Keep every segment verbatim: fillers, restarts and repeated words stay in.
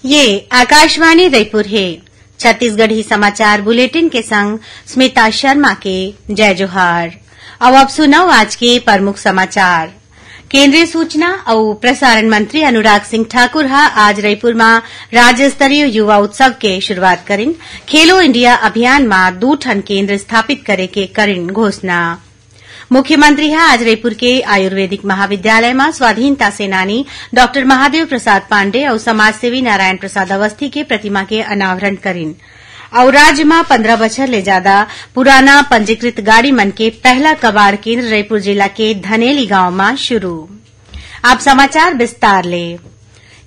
ये आकाशवाणी रईपुर हे। छत्तीसगढ़ी समाचार बुलेटिन के संग स्मिता शर्मा के जय जोहार। अउ अब सुनव आज के प्रमुख समाचार। केंद्रीय सूचना अउ प्रसारण मंत्री अनुराग सिंह ठाकुर ह आज रईपुर म राज्य स्तरीय युवा उत्सव के शुरुआत करिन। खेलो इंडिया अभियान म दू ठन केंद्र स्थापित करे के करिन घोषणा। मुख्यमंत्री ह आज रईपुर के आयुर्वेदिक महाविद्यालय म स्वाधीनता सेनानी डॉक्टर महादेव प्रसाद पांडे अउ समाजसेवी नारायण प्रसाद अवस्थी के प्रतिमा के अनावरण करिन। अउ राज्य म पंद्रह बछर ले जादा पुराना पंजीकृत गाड़ी मन के पहला कबाड़ केंद्र रईपुर जिला के धनेली गांव म शुरू। अब समाचार विस्तार ले।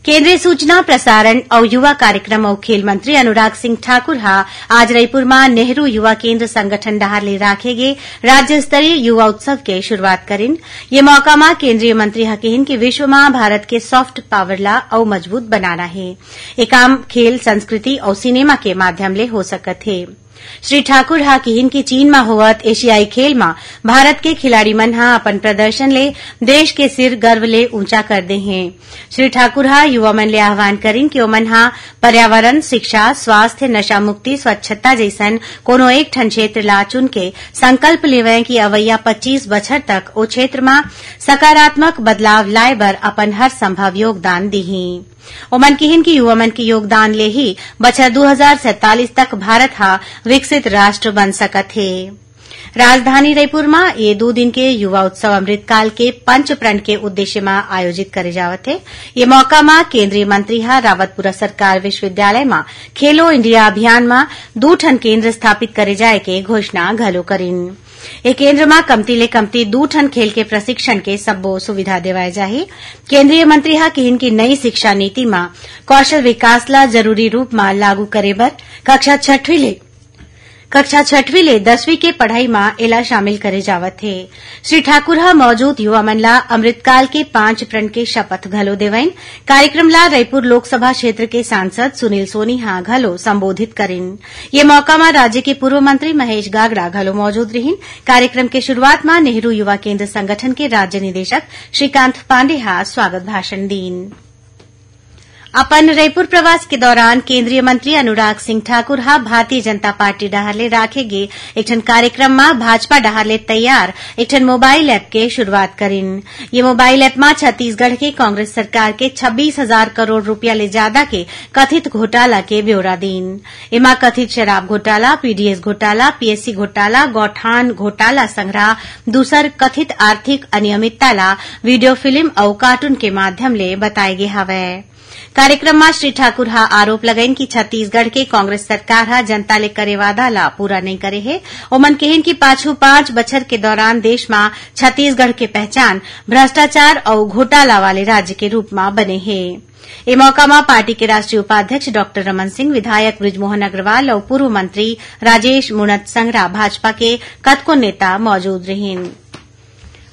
केंद्रीय सूचना, प्रसारण अउ युवा कार्यक्रम अउ खेल मंत्री अनुराग सिंह ठाकुर ह आज रईपुर म नेहरू युवा केंद्र संगठन डहार ले राखे गे राज्य स्तरीय युवा उत्सव के शुरुआत करिन। ये मौका म केंद्रीय मंत्री ह किहिन कि विश्व म भारत के सॉफ्ट पावर ला अउ मजबूत बनाना हे। ये काम खेल, संस्कृति अउ सिनेमा के माध्यम ले हो सकत हे। श्री ठाकुर ह किहिन कि चीन म होवत एशियाई खेल म भारत के खिलाड़ी मन ह अपन प्रदर्शन ले देश के सिर गर्व ले ऊंचा कर दे हें। श्री ठाकुर ह युवा मन ले आह्वान करिन कि ओमन ह पर्यावरण, शिक्षा, स्वास्थ्य, नशा मुक्ति, स्वच्छता जइसन कोनो एक ठन क्षेत्र ला चुन के संकल्प लेवय कि अवइया पच्चीस बछर तक ओ क्षेत्र म सकारात्मक बदलाव लाए बर अपन हर संभव योगदान दिहीं। ओमन किहिन कि युवा मन के योगदान ले ही बछर दू हजार सैंतालीस तक भारत ह विकसित राष्ट्र बन सकत हे। राजधानी रईपुर म ये दू दिन के युवा उत्सव अमृतकाल के पंच प्रण के उद्देश्य म आयोजित करे जावत हे। ये मौका म केंद्रीय मंत्री ह रावतपुरा सरकार विश्वविद्यालय म खेलो इंडिया अभियान म दू ठन केंद्र स्थापित करे जाए के घोषणा घलो करिन। ए केंद्र म कमती ले कमती दू ठन खेल के प्रशिक्षण के सब्बो सुविधा देवाए जाही। केंद्रीय मंत्री ह किहिन कि नई शिक्षा नीति म कौशल विकास ला जरूरी रूप म लागू करे बर कक्षा छठवीं ले, कक्षा छठवीं ले दसवीं के पढ़ाई म एला शामिल करे जावत हे। श्री ठाकुर ह मौजूद युवा मन ला अमृतकाल के पांच प्रण के शपथ घलो देवइन। कार्यक्रम ला रईपुर लोकसभा क्षेत्र के सांसद सुनील सोनी ह घलो संबोधित करिन। ये मौका म राज्य के पूर्व मंत्री महेश गागड़ा घलो मौजूद रिहिन। कार्यक्रम के शुरुआत म नेहरू युवा केंद्र संगठन के राज्य निदेशक श्रीकांत पांडे ह स्वागत भाषण दीन। अपन रईपुर प्रवास के दौरान केंद्रीय मंत्री अनुराग सिंह ठाकुर ह भारतीय जनता पार्टी डहार ले राखे गे एक ठन कार्यक्रम म भाजपा डहार ले तैयार एक ठन मोबाइल ऐप के शुरुआत करिन। ये मोबाइल ऐप म छत्तीसगढ़ के कांग्रेस सरकार के छब्बीस हजार करोड़ रुपया ले जादा के कथित घोटाला के ब्यौरा दीन। एमा कथित शराब घोटाला, पीडीएस घोटाला, पीएससी घोटाला, गौठान घोटाला संघरा दूसर कथित आर्थिक अनियमितता ला वीडियो फिल्म अउ कार्टून के माध्यम ले बताए गे हवय। कार्यक्रम म श्री ठाकुर ह आरोप लगाइन कि छत्तीसगढ़ के कांग्रेस सरकार ह जनता ले करे वादा ला पूरा नइ करे हे। ओमन कहिन कि पाछू पांच बछर के दौरान देश म छत्तीसगढ़ के पहचान भ्रष्टाचार अउ घोटाला वाले राज्य के रूप म बने हे। ए मौका म पार्टी के राष्ट्रीय उपाध्यक्ष डॉक्टर रमन सिंह, विधायक बृजमोहन अग्रवाल अउ पूर्व मंत्री राजेश मुणत संघरा भाजपा के कतको नेता मौजूद रिहिन।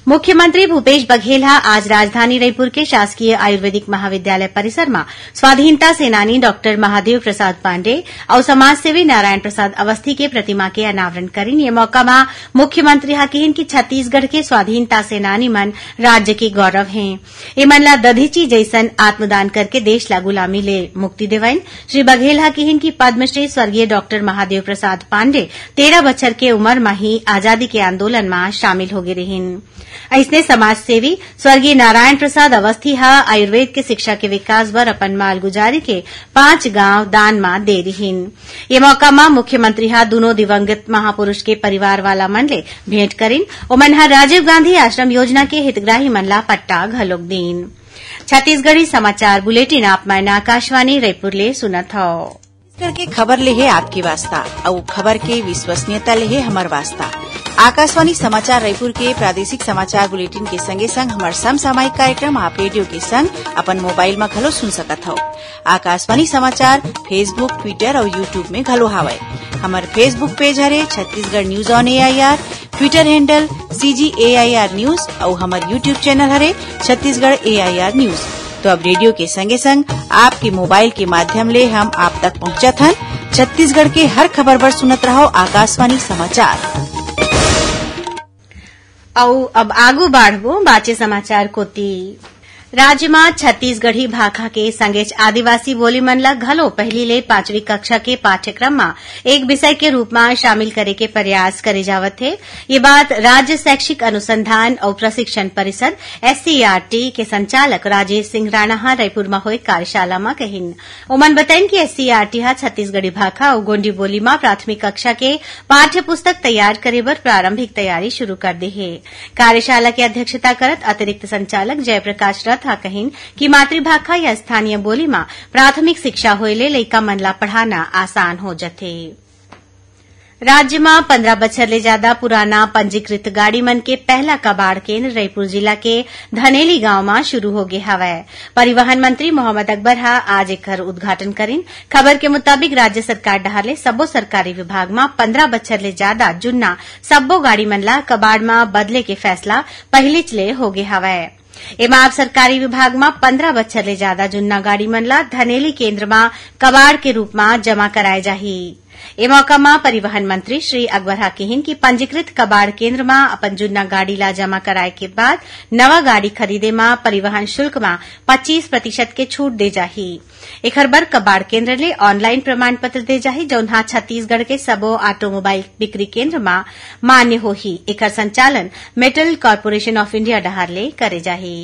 मुख्यमंत्री भूपेश बघेल ह आज राजधानी रईपुर के शासकीय आयुर्वेदिक महाविद्यालय परिसर म स्वाधीनता सेनानी डॉक्टर महादेव प्रसाद पांडे अउ समाजसेवी नारायण प्रसाद अवस्थी के प्रतिमा के अनावरण करिन। ये मौका म मुख्यमंत्री ह किहिन कि छत्तीसगढ़ के स्वाधीनता सेनानी मन राज्य के गौरव हें। एमन ला दधीची जइसन आत्मदान करके देश ला गुलामी ले मुक्ति देवइन। श्री बघेल ह किहिन कि पद्मश्री स्वर्गीय डॉक्टर महादेव प्रसाद पांडे तेरह बछर के उमर म ही आजादी के आंदोलन म शामिल होगे रिहिन। अइसने समाजसेवी स्वर्गीय नारायण प्रसाद अवस्थी ह आयुर्वेद के शिक्षा के विकास बर अपन मालगुजारी के पांच गांव दान म दे रिहिन। ये मौका म मुख्यमंत्री ह दूनों दिवंगत महापुरुष के परिवार वाला मन ले भेंट करिन। ओमन ह राजीव गांधी आश्रम योजना के हितग्राही मन ला पट्टा घलोक दीन। छत्तीसगढ़ी समाचार बुलेटिन आप मन आकाशवाणी रईपुर ले सुनत हव। छत्तीसगढ़ के खबर ले हे आपके वास्ता, अउ खबर के विश्वसनीयता ले हे हमर वास्ता। आकाशवाणी समाचार रईपुर के प्रादेशिक समाचार बुलेटिन के संगे संग हमर समसामयिक कार्यक्रम आप रेडियो के संग अपन मोबाइल म घलो सुन सकत हव। आकाशवाणी समाचार Facebook, Twitter अउ YouTube में घलो हावय। हमर Facebook पेज हरे Chhattisgarh news on AIR, Twitter handle CG AIR news अउ हमर YouTube चैनल हरे छत्तीसगढ़ एआईआर न्यूज। तो अब रेडियो के संगे संग आपके मोबाइल के माध्यम ले हम आप तक पहुंचत हन। छत्तीसगढ़ के हर खबर बर सुनत रहव आकाशवाणी समाचार। अउ अब आगू बाढ़बो बाचे समाचार कोती। राज्य म छत्तीसगढ़ी भाखा के संगेच आदिवासी बोली मन ल घलो पहिली ले पांचवी कक्षा के पाठ्यक्रम म एक विषय के रूप म शामिल करे के प्रयास करे जावत हे। ये बात राज्य शैक्षिक अनुसंधान अउ प्रशिक्षण परिषद, एससीईआरटी, के संचालक राजेश सिंह राणा ह रायपुर म होए कार्यशाला म कहिन। ओमन बताइन कि एससीईआरटी ह छत्तीसगढ़ी भाखा अउ गोंडी बोली म प्राथमिक कक्षा के पाठ्य पुस्तक तैयार करे बर प्रारंभिक तैयारी शुरू कर दे हे। कार्यशाला के अध्यक्षता करत अतिरिक्त संचालक जयप्रकाश रथ ह कहिन कि मातृभाखा या स्थानीय बोली म प्राथमिक शिक्षा होए ले लइका मन ला पढ़ाना आसान हो जथे। राज्य म पंद्रह बछर ले जादा पुराना पंजीकृत गाड़ी मन के पहला कबाड़ केंद्र रईपुर जिला के धनेली गांव म शुरू होगे हवय। परिवहन मंत्री मोहम्मद अकबर ह आज एकर उद्घाटन करिन। खबर के मुताबिक, राज्य सरकार डहार ले सब्बो सरकारी विभाग म पंद्रह बछर ले जादा जुन्ना सब्बो गाड़ी मन ला कबाड़ म बदले के फैसला पहिलीच ले होगे हवय। एमा अब सरकारी विभाग म पंद्रह बछर ले जादा जुन्ना गाड़ी मन ला धनेली केंद्र म कबाड़ के रूप म जमा कराए जाही। ए मौका म परिवहन मंत्री श्री अकबर ह किहिन कि पंजीकृत कबाड़ केंद्र म अपन जुन्ना गाड़ी ला जमा कराए के बाद नवा गाड़ी खरीदे म परिवहन शुल्क म पच्चीस प्रतिशत के छूट दे जाही। एखर बर कबाड़ केंद्र ले ऑनलाइन प्रमाण पत्र दे जाही, जउन ह छत्तीसगढ़ के सबो ऑटोमोबाइल बिक्री केंद्र म मान्य होही। एखर संचालन मेटल कॉरपोरेशन ऑफ इंडिया डहार ले करे जाही।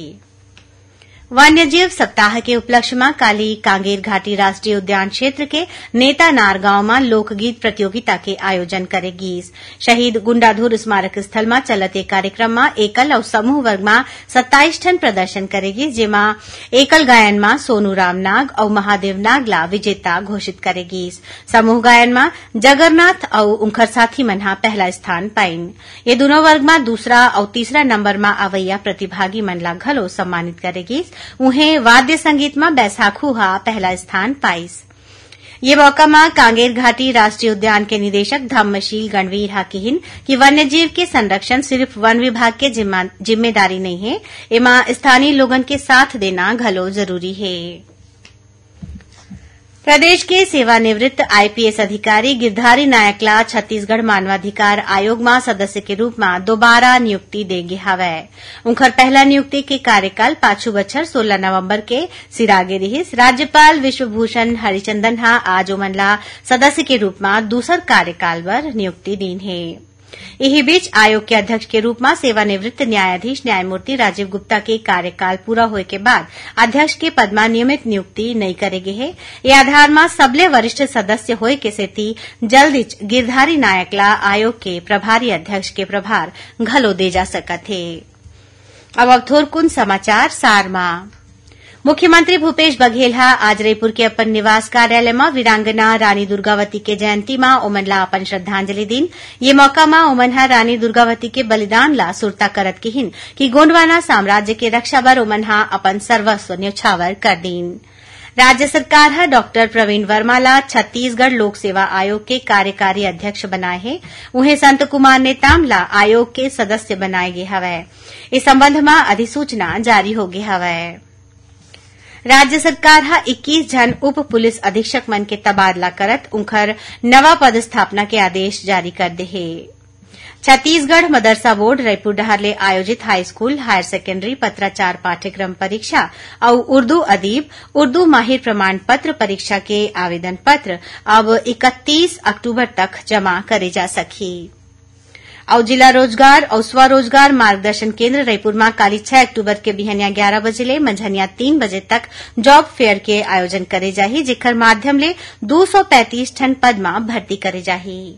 वन्यजीव सप्ताह के उपलक्ष्य म काली कांगेर घाटी राष्ट्रीय उद्यान क्षेत्र के नेतानार गांव म लोकगीत प्रतियोगिता के आयोजन करे गीस। शहीद गुंडाधुर स्मारक स्थल म चलत ए कार्यक्रम म एकल अउ समूह वर्ग म सत्ताईस ठन प्रदर्शन करे गीस, जेमा एकल गायन म सोनू रामनाग अउ महादेव नाग ला विजेता घोषित करे गीस। समूह गायन म जगन्नाथ अउ उंखर साथी मन ह पहला स्थान पाइन। ये दूनों वर्ग म दूसरा अउ तीसरा नंबर म अवइया प्रतिभागी मन ला घलो सम्मानित करे गीस। उहें, वाद्य संगीत म बैसाखू ह पहला स्थान पाइस। ये मौका म कांगेर घाटी राष्ट्रीय उद्यान के निदेशक धम्मशील गणवीर ह किहिन कि वन्यजीव के संरक्षण सिर्फ वन विभाग के जिम्मा-, जिम्मेदारी नइ हे, एमा स्थानीय लोगन के साथ देना घलो जरूरी हे। प्रदेश के सेवानिवृत्त आईपीएस अधिकारी गिरधारी नायक ला छत्तीसगढ़ मानवाधिकार आयोग म सदस्य के रूप म दोबारा नियुक्ति दे गे हवय। उंखर पहला नियुक्ति के कार्यकाल पाछू बछर सोलह नवंबर के सिरागे रिहिस। राज्यपाल विश्वभूषण हरिचंदन ह आज ओमन ला सदस्य के रूप म दूसर कार्यकाल बर नियुक्ति दीन हे। इही बीच, आयोग के अध्यक्ष के रूप म सेवानिवृत्त न्यायाधीश न्यायमूर्ति राजीव गुप्ता के कार्यकाल पूरा होए के बाद अध्यक्ष के पद म नियमित नियुक्ति नइ करे गे हे। ये आधार म सबले वरिष्ठ सदस्य होए के सेती जल्दीच गिरधारी नायक ला आयोग के प्रभारी अध्यक्ष के प्रभार घलो दे जा सकत हे। अब, अब थोरकुन समाचार सार म। मुख्यमंत्री भूपेश बघेल ह आज रईपुर के अपन निवास कार्यालय म वीरांगना रानी दुर्गावती के जयंती म ओमन ला अपन श्रद्धांजलि दीन। ये मौका म ओमन ह रानी दुर्गावती के बलिदान ला सुरता करत किहिन कि गोंडवाना साम्राज्य के रक्षा बर ओमन ह अपन सर्वस्व न्यौछावर कर दीन। राज्य सरकार ह डॉक्टर प्रवीण वर्मा ला छत्तीसगढ़ लोक सेवा आयोग के कार्यकारी अध्यक्ष बनाए हे। उहें, संत कुमार नेताम ला आयोग के सदस्य बनाए गे हवय। इस संबंध म अधिसूचना जारी हो गे हवय। राज्य सरकार ह इक्कीस झन उप पुलिस अधीक्षक मन के तबादला करत उंखर नवा पदस्थापना के आदेश जारी कर दे हे। छत्तीसगढ़ मदरसा बोर्ड रईपुर डहार ले आयोजित हाई स्कूल, हायर सेकेंडरी पत्राचार पाठ्यक्रम परीक्षा अउ उर्दू अदीब, उर्दू माहिर प्रमाण पत्र परीक्षा के आवेदन पत्र अब इकतीस अक्टूबर तक जमा करे जा सकही। अउ जिला रोजगार अउ स्वरोजगार मार्गदर्शन केंद्र रईपुर म काली छह अक्टूबर के बिहनिया ग्यारह बजे ले मंझनिया तीन बजे तक जॉब फेयर के आयोजन करे जाही, जेकर माध्यम ले दू सौ पैंतीस ठन पद म भर्ती करे जाही।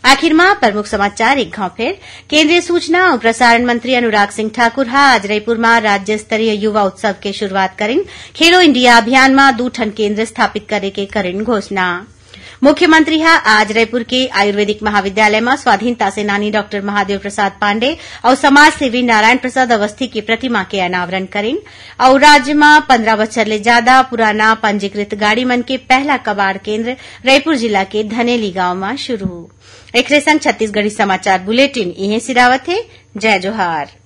आखिर म प्रमुख समाचार एक घाव फेर। केंद्रीय सूचना अउ प्रसारण मंत्री अनुराग सिंह ठाकुर ह आज रईपुर म राज्य स्तरीय युवा उत्सव के शुरुआत करिन। खेलो इंडिया अभियान म दू ठन केंद्र स्थापित करे के करिन घोषणा। मुख्यमंत्री ह आज रईपुर के आयुर्वेदिक महाविद्यालय म स्वाधीनता सेनानी डॉक्टर महादेव प्रसाद पांडे अउ समाजसेवी नारायण प्रसाद अवस्थी के प्रतिमा के अनावरण करिन। अउ राज्य म पंद्रह बछर ले जादा पुराना पंजीकृत गाड़ी मन के पहला कबाड़ केंद्र रईपुर जिला के धनेली गांव म शुरू। एखरे संग छत्तीसगढ़ी समाचार बुलेटिन इहें सिरावत हे। जय जोहार।